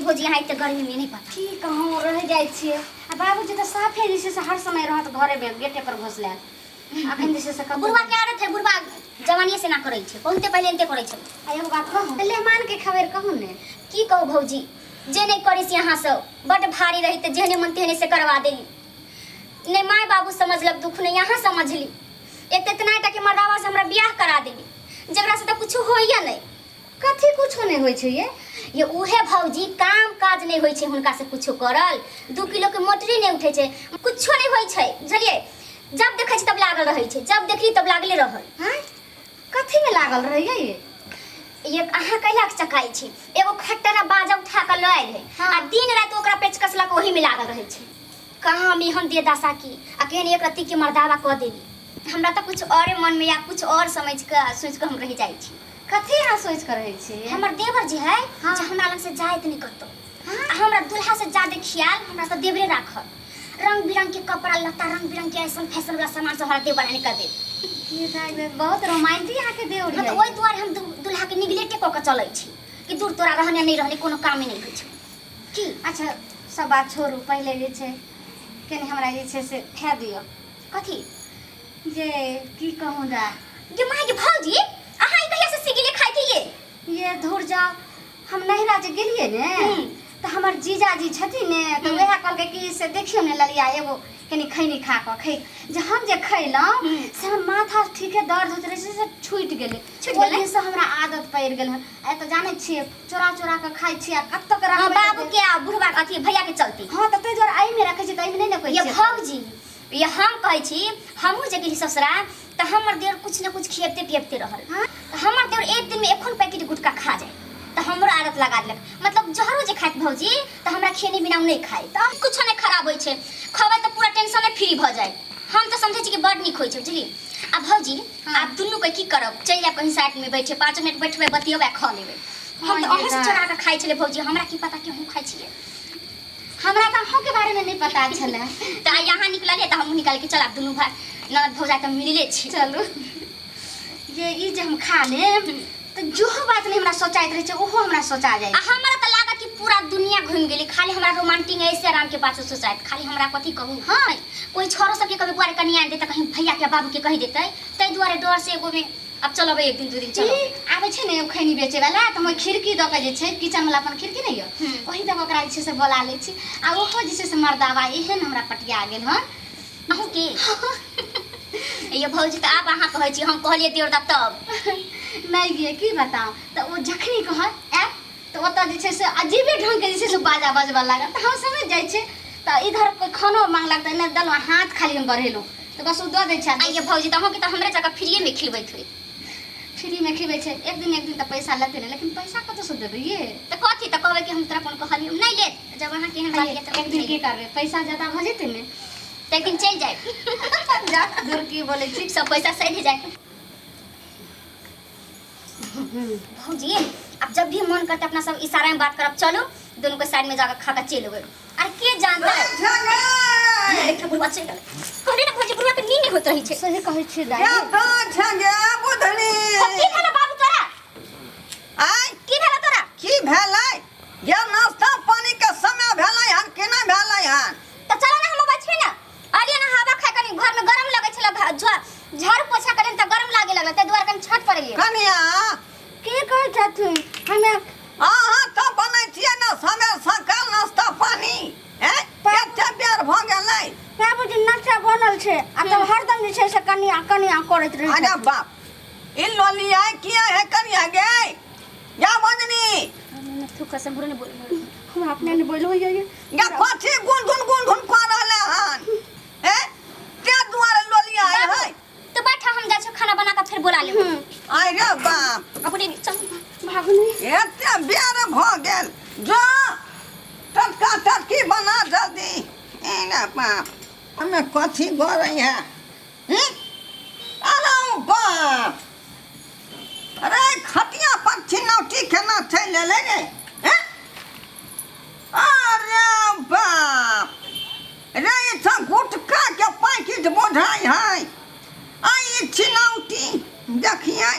भौजी यहाँ एते गर्मी में नहीं पता। की कहूँ, रह जाइ छियै। आ बाबूजी तऽ साफे जे छै से हर समय रहत घरेमे, गेटे पर घुसलायल। अखन जे छै से कतौ बुढ़वा के आदत है, बुढ़वा जवानिये से ना करै छै, बहुते पहिले एनते करै छै। आ एगो बात कहू, मेहमान के खबर कहू ने। की कहू भौजी, जे नहीं करी से यहाँ सब बड भारी रही तऽ जेहने मन तेहने से करवा देली। ने माय बाबू समझलक दुख, ने यहाँ समझली। एक तऽ इतना टा के मर्दावा से हमरा बियाह करा देली, जकरा से तऽ कुछ होइए नहीं। कथी कुछो नहि होइ छै ये? ये उहे भौजी, काम काज नहि होइ छै हुनका से कुछो करल। 2 किलो के मोटरी नहि उठै छै, कुछो नहि होइ छै, बुझलियै? जब देखै छी तब लागल रहै छै, जब देखली तब लागले रहल। हँ, कथी में लागल रहैया ये? ये अहाँ कैला के चकाइ छी, एगो खट्टरा बाजा उठा कऽ लऽ आयल है। आ दिन राति ओकरा पेचकस लऽ कऽ ओही में लागल रहै छै। कहाँ हम एहन दे दशा की आ केहन एक रत्ती के मर्दावा कऽ देली। हमरा तऽ कुछ औरे मन में या कुछ और समझ कऽ सोचि कऽ हम रहि जाइ छी। कथी अहाँ सोचि कऽ रहै छी? हमर देवर जे है, जे हमरा लग से जाइत नहि कतौ। आ हमरा दुल्हा से ज्यादा ख्याल हमरा से देवरे राखल। रंग बिरंग के कपड़ा लत्ता, रंग बिरंग के ऐसन फैशन वाला सामान सब हमरा देवर आनि कऽ देत। ये दाइ गे, बहुत रोमांटिक अहाँके देवर हाँ, तऽ यऽ। ओहि दुआरे हम दुल्हा के निगलेक्टे कऽ के चलै छी कि दूर तोरा रहने नहि रहने कोनो कामे नहि होइ छै। की? अच्छा, सब बात छोड़ू, पहिले जे छै कनि हमरा जे छै से खाए दिअ। कथी? जे की कहूँ दा। गे माय गे भौजी, अहाँ ई कहिया से सीख गेलियै खाय के ये? ये धुर जाओ, हम नैहरा जे गेलियै ने तऽ हमर जीजाजी छथिन ने, तऽ वएह कहलकै कि से देखियौ ने ललिया, एगो कनि खैनी खा कऽ खै जे हम जे खैलहुँ से हमर माथा ठीके दर्द होइत रहै छै से छूटि गेलै। छूटि ओहि गेलै? दिनसँ हमरा आदत पड़ि गेल हन। आ एतऽ जानै छियै, चोरा चोरा कऽ खाइ छियै आ कतऽ के हाँ, रखबै। बाबू के आ बुढ़वा के अथी भैया के चलते। हँ, तऽ ताहि दुआरे एहिमे रखै छियै तऽ एहिमे नहि ने कोइ ये चेक। भौजी, ये हम कहै छी, हमहूँ जे गेली ससुरा तऽ हमर देवर कुछ ने कुछ खियबते पियबते रहल। तऽ हमर देवर एक दिन में एखन पैकेट गुटखा खा जाए, तऽ हमरो आदत लगा देलक। मतलब जहरो जे खाइत भौजी तऽ हमरा खेने बिना ओ नहि खाइ, तऽ कुछो नहि खराब होइ छै। खबै तऽ पूरा टेंशने फ्री भऽ जाए। हम तऽ समझै छी कि बड़ नीक होइ छै, बुझली? आ भौजी, आब दुनू के की करब, चलि जायब कहीं साइड में बैठे, 5 मिनट बैठबै, बतियेबै आ खा लेबै। हम तऽ हाँ, ये अहूँ से बात। चोरा कऽ खाइ छलै भौजी, हमरा की पता कि अहूँ खाइ छियै। हमरा तऽ अहूँके बारेमे नहि पता छलै। तऽ आइ अहाँ निकललियै तऽ हमहूँ निकालि के चल, आब दुनू भाय ननद भौजाइ तऽ मिलले छी। चलू। ये ई जे हम खा लेब तऽ जेहो बात नहि हमरा सोचाइत रहै छै ओहो हमरा सोचा जाइ आ छै। हमरा तऽ लागत कि पूरा दुनिया घुमि गेली, खाली हमरा रोमांटिक ऐसे आराम के बात से सोचाइत, खाली हमरा कथी कहू। हाँ, कोई छोरो सबके कभी बुआरे कनिया आनि देतै, कहीं भैया के बाबू के कहि देतै, ताहि दुआरे डर से एगो में अब चलबै एक दिन दू दिन चलबै। ई आबै छै ने एगो खैनी बेचे वाला, तऽ हम ओहि खिड़की दऽ के जे छै किचन वाला अपन खिड़की नहि यऽ, ओहि दऽ के ओकरा जे छै से बोला लै छी। आ ओहो जे छै से मर्दावा एहन हमरा पटिया गेल हन। अहूँ के ये भौजी? तऽ आब अहाँ कहै छी, हम कहलियै देवर दा तब नहि गे, की बताउ, तऽ ओ जखनी कहत आयब तऽ ओतऽ जे छै से अजीबे ढङ्गके जे छै से बाजा बजबऽ लागत, तऽ हम समझि जाइ छियै। तऽ इधर कोइ खानो मांगलक तऽ एने देलहुँ, हाथ खाली हम बढ़ेलहुँ तऽ बस ओ दऽ दै छै। आ ये भौजी, तऽ अहूँके तऽ हमरे जकाँ फ्रीएमे खिलबैत होय। फ्रीमे खिबै छै, एक दिन एक दिन तऽ पैसा लेतै ने, लेकिन पैसा कतऽसँ देबै ये? तऽ कथी तऽ कहबै कि हम तोरा कोन कहलियौ, नहि लेत। जब अहाँके एहन बात यऽ तऽ एक दिन की करबै, पैसा ज्यादा भऽ जेतै ने तऽ एक दिन चलि जायब। जा दूर, की बोलै छी? सब पैसा सधि जायत। भौजी, अब जब भी मन करते अपना सब इशारा में बात करब, चलो दोनों के साइड में जाकर खा के चलि अबै। अरे के जानता है, देखियौ बुढ़वा चलि गेलै। कहली ने भौजी, बुढ़वा के नींद नहि होइत रहै छै। सही कहै छियै दाइ। बुधनी। हो, की भेलो बाबू तोरा? आय? की भेलो तोरा? की भेलै ये? नाश्ता पानी के समय भेलै हन कि नहि भेलै हन? तऽ चलो ने, हम बचबे ने अलिए ने हवा खाय। कनी घर में गरम लगै छलै, झाड़ू पोछा करें तऽ गरम लागे लगल, ताहि दुआरे कनी छत पर एलियै। कनिया। की कहै छथिन हमे? अहाँ तऽ बनै छियै ने समय सकाल नाश्ता पानी, हैं? कते बेर भऽ गेलै। बाबूजी, नाश्ता बनल छै आ तब हरदम जे छै से कनिया कनिया करैत रहै अरे छथिन। बाप, ई लोलिया किया है कनिया गे? या बजनी। थूक से बुरे ने बोल। हमरा अपने नहि बोल होइए ये। या कथी गुनधुन गुनधुन कऽ रहले हन? हैं, ते दुआरे लोलिया है है? तो बैठा, हम जाइ छी खाना बना के फिर बोला लेब। आइ रे बाप। अपने चल। भागू नहीं। एते बेर भऽ गेल, जा टटका टटकी बना जल्दी। ए रे बाप, हमे कथी गरै है? हम्म? अरे बाप अरे, खटिया पर छिनौटी केना चलि एलै रे, हैं? अरे बाप रे, ई तऽ गुटखा के पैकेट बुझाइ है आ ई छिनौटी देखियै,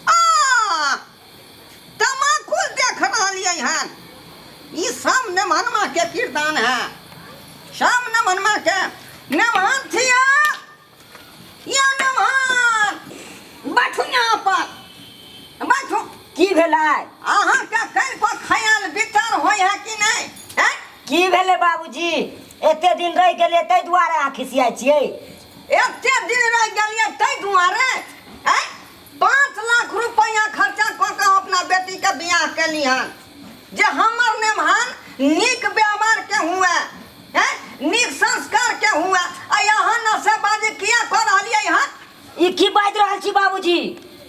आ तमाकुल देख रहलियै हन। सब नेमहनमा के किरदान है, सब नेमहनमा के नेमहन थिया या नेमहन। बैठू यहाँ पर बैठू। की भेलै? अहाँके कनिको ख्याल विचार होइ है कि नहि हैं? की भेलै बाबूजी? एते दिन रहि गेलियै ताहि दुआरे अहाँ खिसियाइ छियै? एते दिन रहि गेलियै ताहि दुआरे हैं? 5 लाख रुपैआ खर्चा कऽ कऽ अपना बेटीके बियाह केली हन जे हमर नेमहन नीक व्यवहार के हुए हैं, नीक संस्कार के हुए, आ यहाँ नशेबाजी किया कऽ रहलियै हन? ई की बाजि रहल छी बाबूजी?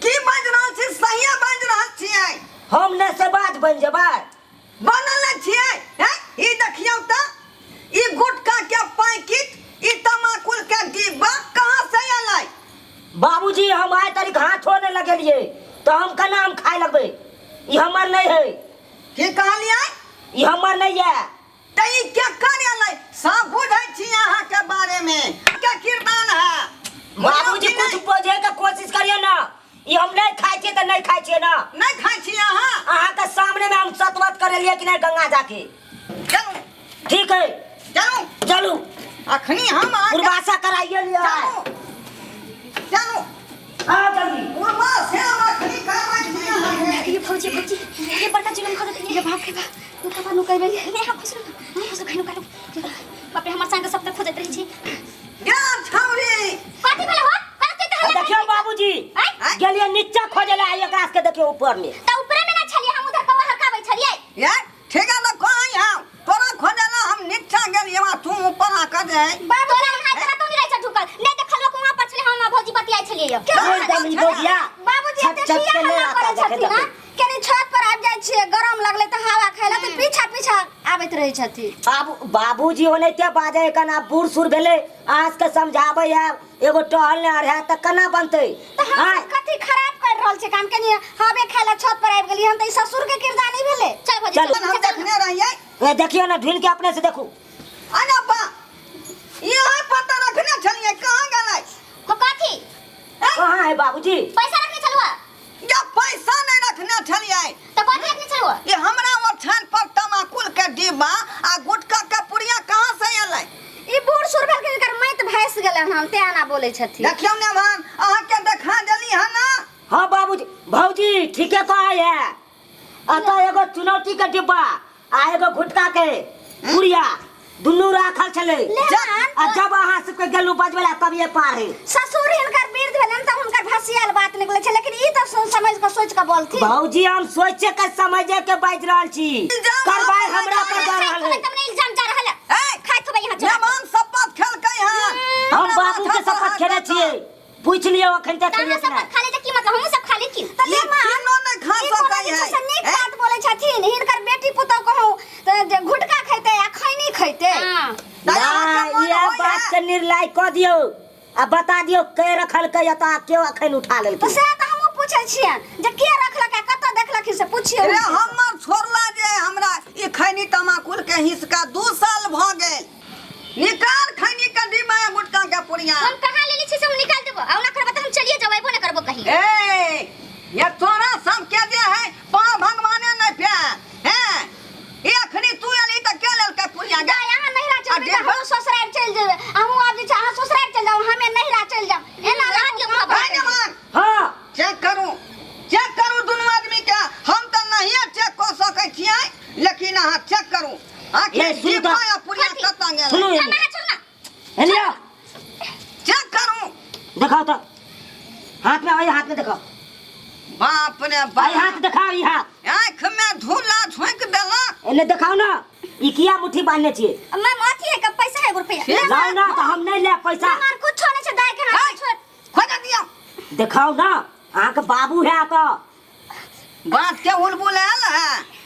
की बाजि रहल छी? सहिए बाजि रहल छियै। हम नशेबाज बनि जेबै? बनल नहि छियै हैं? ई देखियौ तऽ ई गुटखा के पैकेट, ई तमाकुल के डिब्बा कहाँ से एलै? बाबूजी, हम आइ तारीख हाथो नहि लगेलियै तऽ हम केना हम खाय लगबै? ई हमर नहि है। की कहलियै? ई हमर नहि यऽ। तऽ ई केकर एलै? सब बुझै छी अहाँके बारेमे के किरदान है। बाबूजी, कुछ बुझे के कोशिश करियो ना। ई हम नहीं खाइ छियै तऽ नहीं खाइ छियै ना। नहीं खाइ छी अहाँ? अहाँके सामने में हम सतवत करेलियै कि नहीं गंगा जाके? चलू। ठीक है। चलू। चलू। अखनी हम अहाँके पूर्वासा कराइए लिअ। चलू चलू। हाँ, जल्दी। पूर्वासे हम अखनी करबै छी अहाँके। ये भौजी, भौजी, ये बड़का जुलम खा देते। ये बाप रे बाप, नुका नुका बे नहीं, हम खुश रहो, खुश रहो, नुका नुका। बाप रे, हमर संग सब तक खोजत रही छी। गे छौरी। कथी भेल हो? कथी त हल्ला? देखियो बाबूजी। आँय? गेलियै नीचा खोजे ला, एकरा के देखियो ऊपर में। त ऊपरे में ना छलियै हम, उधर कौआ हकाबै छलियै। ये ठीक है, तो कहाँ हम तोरा खोजे ला हम नीचा गेलियै, वहाँ तू ऊपर आके दे। तोरा हाथ हाथ नहीं रहै छ ढुकल, नहीं देखल वहाँ पर छलियै हम, भौजी बतियाइ छलियै। कोई दम ई भौजिया। बाबूजी, छत एते छत किया के ले हल्ला आता करै देखे छथिन? देखे। कनी छत पर आबि जाइ छियै, गरम लगलै तऽ हवा खाय लए तऽ पीछा पीछा आबैत रहै छथिन। बाबू, बाबूजी ओनाहिते बाजै कना, बूढ़ सूढ़ भेलै, अहाँ सबके समझाबै आब एगो टहल ने है तऽ केना बनतै? तऽ हम आँय? सब कथी खराब कर रहल छियै काम? कनी हवे खाय लए छत पर आबि गेलियै हम तऽ ई ससुर के किरदानी भेलै। चल भौजी। चलू। हम देखने रहियै। ए, देखियौ ने, ढूंढ के अपने से देखू। अरे बा, यहाँ पता रखने छलियै, कहाँ गेलै? हो, कथी? कहाँ है बाबूजी? पैसा रखने छलुआ। जब पैसा नहीं रखने छलियै। त कथी रखने छलुआ? ये हमरा ओछान पर तमाकुल के डिब्बा आ गुटखा के पुड़िया कहाँ से एलै? ई बूढ़ सूढ़ भेलखिन, एकर मैत भैंस गेलन हन, तें एना बोलै छथिन। देखियौ ने भान, अहाँके देखा देली हन ना? हाँ बाबूजी, भौजी ठीके कहै है। अतः एगो चुनौती के डिब्बा आ एगो गुटका के पुड़िया दुनू राखल छलै। आ जब अहाँ सबके गेलू बजबै ला तब ये पार है। ससुर हिनकर वृद्ध भेलन तऽ हुनकर भसियाल बात निकलै छै, लेकिन ई तऽ समझ कऽ सोचि कऽ बोलथिन। भौजी, हम सोचे के समझे के बाजि रहल छी। इल्जाम कार्रवाई हमरा हमरा पर दऽ रहल है। तब ने इल्जाम जा रहल है। ए, खाइत होबै यहाँ चोरा। मेहमान शपथ खेलकै हन। हम हमरा बाबू के माथा पर शपथ हाथ खेने दऽ कऽ। छियै, पूछि लियौ अखन तक तऽ खेलियै अहाँ कि सब नहि। खा ले तऽ की मतलब, हमहूँ सब खा ले की? तऽ ई लेमा, किनो नहि खा ई कोनो सकै जे है। छै से नीक ए? बात बोलै छथिन। हिनकर बेटी पुतहु कहूँ तऽ जे गुटखा खैतै आ खैनी खैतै? हाँ। तऽ अहाँके नहि, मोन इएह होइए? बात के निर्णय कऽ दियौ आ बता दियौ के रखलकै एतऽ आ केओ अखन उठा तऽ लेलकै। सएह तऽ हमहूँ पूछै छियनि जे के रखलक आ कतऽ देखलखिन से पुछियौ। रे, हमर छोड़ला जे हमरा ई खैनी तमाकुल के हिसका 2 साल भऽ गेल। निकाल खैनी के डिब्बा आ गुटका के पुड़िया। हम कहाँ लेले छी से हम निकाल देबो, आ ओना करबो तऽ हम चलिए जेबो, अयबो न करबो कहीं। ए, ये तोरा सब के जे है पाँव भगवाने नहीं पे हैं। ई अखनी तू एली तऽ के लेलकै पुड़िया गे? दाइ, अहाँ नैहरा आ चलबै तऽ डिब्बा? हमहूँ ससुरारि चलि जेबै। अहूँ आब जे छै अहाँ ससुरारि चलि जाउ, हमे नैहरा चलि जाउ। एना रहऽ दियौ वहाँ पर। भाई जवान। हाँ। चेक करू, चेक करू दुनू आदमी के। हम तऽ नहिए चेक कऽ सकै छियै, लेकिन अहाँ चेक करू। आखिर ए, सुनू तऽ। डिब्बा आ पुड़िया कतऽ गेलै? सुनू। हम अहाँ छोड़ू ना। एलिया। चेक करू। देखाओ तऽ हाथ में, ओहि हाथ में देखाओ। बाप रे आई बाप। हाथ देखाओ, ई हाथ। आँखि में धूला झोंकि देलक। एने देखाओ ना, ई किया मुट्ठी बांधने छियै? मैम, अथी है का पैसा है, एगो रुपया। लाओ ना तऽ हम नहीं लेब पैसा। मार कुछो नहि छै दाइ के हाथ में, छोड़। खोज दियौ। देखाओ ना, अहाँके बाबू है तऽ। बात के उलबुल आयल है।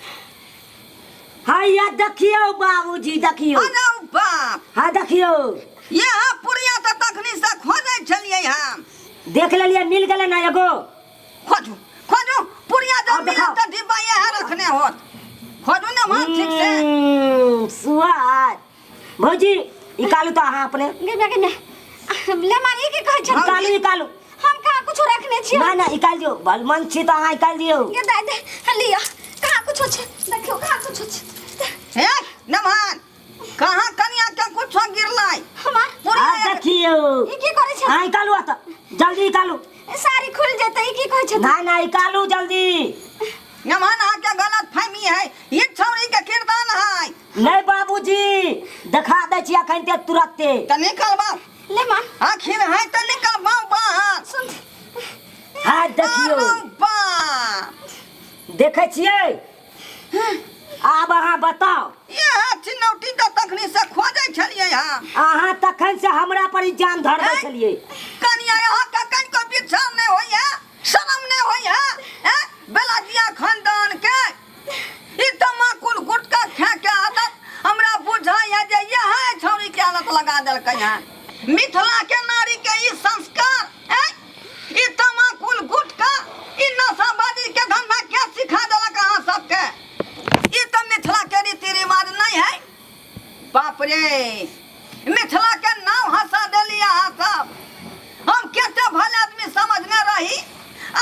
हैया देखियौ बाबूजी, देखियौ। अरे बाप। हाँ, देखियौ। यहाँ पुड़िया तऽ तखनी से खोजै छलियै हम। देख लेलियै, मिल गेलै ना एगो। खोजू, खोजू पुड़िया। जब और मिलत देखाओ। तऽ डिब्बा इएह रखने होत। खोजू ने वहाँ ठीक से। सुआद भौजी, निकालू तऽ अहाँ अपने। गे गे गे, ले मार, ई की कहै छै? निकालू, निकालू। हम कहाँ कुछो रखने छियै? ना ना, निकाल दियौ, भलमन छी तऽ अहाँ निकालि दियौ। गे दाइ, दे लिअ, कहाँ कुछो छै, देखियौ कहाँ कुछो छै। हे नमन कहाँ कनिया के कुछ गिरलै हमार पूरा आ देखियौ ई की करै छै हाँ निकालू आ तऽ जल्दी निकालू साड़ी खुल जेतै ई की कहै छै ना ना निकालू जल्दी नमन अहाँके गलत फहमी है ई छौड़ी के किरदान है नहीं बाबूजी देखा दै छी अखन ते तुरते तऽ निकलबा ले माँ आखिर है तऽ निकलबा बाहर सुन हाँ देखियौ अरे बाप देखै छियै आब अहाँ बताउ इएह चिनौती तऽ तखनी से खोजै छलियै हम अहाँ तखन से हमरा पर इल्जाम धरबै छलियै कनिया अहाँके कनिको पीछा नहि होइए शरम नहि होइए हैं बेलाजिया खानदान के ई तमाकुल गुटखा खाके आदत हमरा बुझाइए जे इएह छौड़ी के आदत लगा देलकै हँ मिथिला के नारी के ई संस्कार हैं ई तमाकुल गुटखा ई नशाबाजी के धंधा के सिखा देलक अहाँ सबके ई तऽ मिथिला के रीति रिवाज नहीं है बाप रे मिथिला के नाम हंसा देली अहाँ सब हम केते भले आदमी समझने रही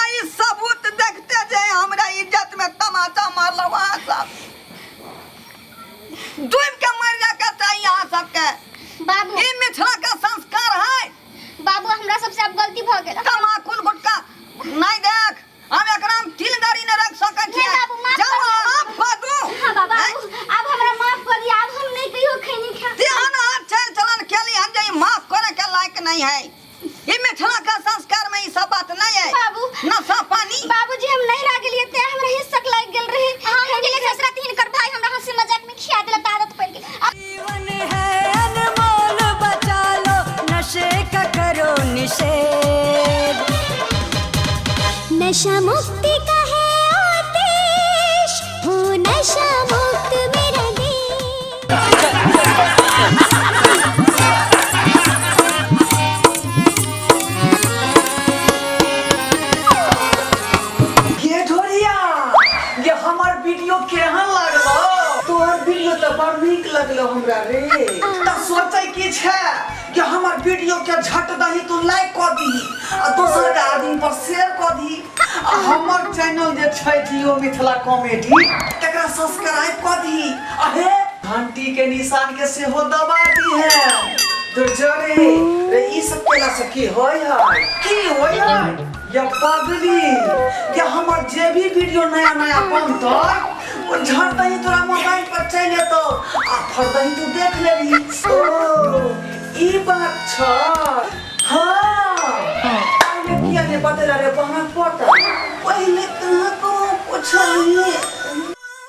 आ ई सबूत देखते जे हमरा इज्जत में तमाचा मारलौ अहाँ सब डूब के मर जाके चाहिए अहाँ सबके बाबू ई मिथिला के संस्कार है बाबू हमरा सबसे अब गलती भ गेल तमाकुल गुटखा नहीं देख हम एकरा में तिल गाड़ी न रख सकै हे छियै बाबू, माफ जाओ कर दियौ। माफ कऽ दू हाँ बाबा अब हमरा माफ कर दिया अब हम नहीं कहियो खैनी खा तेहन अहाँ चालि चलन केली हन जे ई माफ करे के लायक नहीं है ई मिथिला के संस्कार में ई सब बात नहीं है बाबू। नशा पानी बाबूजी हम नहीं रह गेलिए ते हमरा हिस्सक लाग गेल रहे हम गेलिए ससुरा तीन कर भाई हमरा हंसी मजाक में खिया देला त आदत पड़ गेल अब जीवन है अनमोल बचा लो नशे का करो निषेध नशा मुक्ति का है आदेश हो नशा मुक्त मेरा देश ये ढोरिया ये हमर वीडियो केहन लागलो तोहर वीडियो तऽ बड़ नीक लगलो हमरा रे तऽ सोचै की छै कि हमर वीडियो के झट दही तू लाइक कऽ दीही आ दोसर के आदमी पर शेयर कऽ दीही आ हमर चैनल जे छै जियो मिथिला कॉमेडी तकरा सब्सक्राइब कऽ दीही आ हे घंटी के निशान के सेहो दबा दीहे दुर्जरे रे ई सब केला से की होय है की होय है या पगली या हमर जे भी वीडियो नया नया बनतै ओ झट दही तोरा मोबाइल पर चलि एतौ आ फट दही तू देख लेबही ओ ई बात छ हाँ पहिले किया नहि बतेला रे बहन पता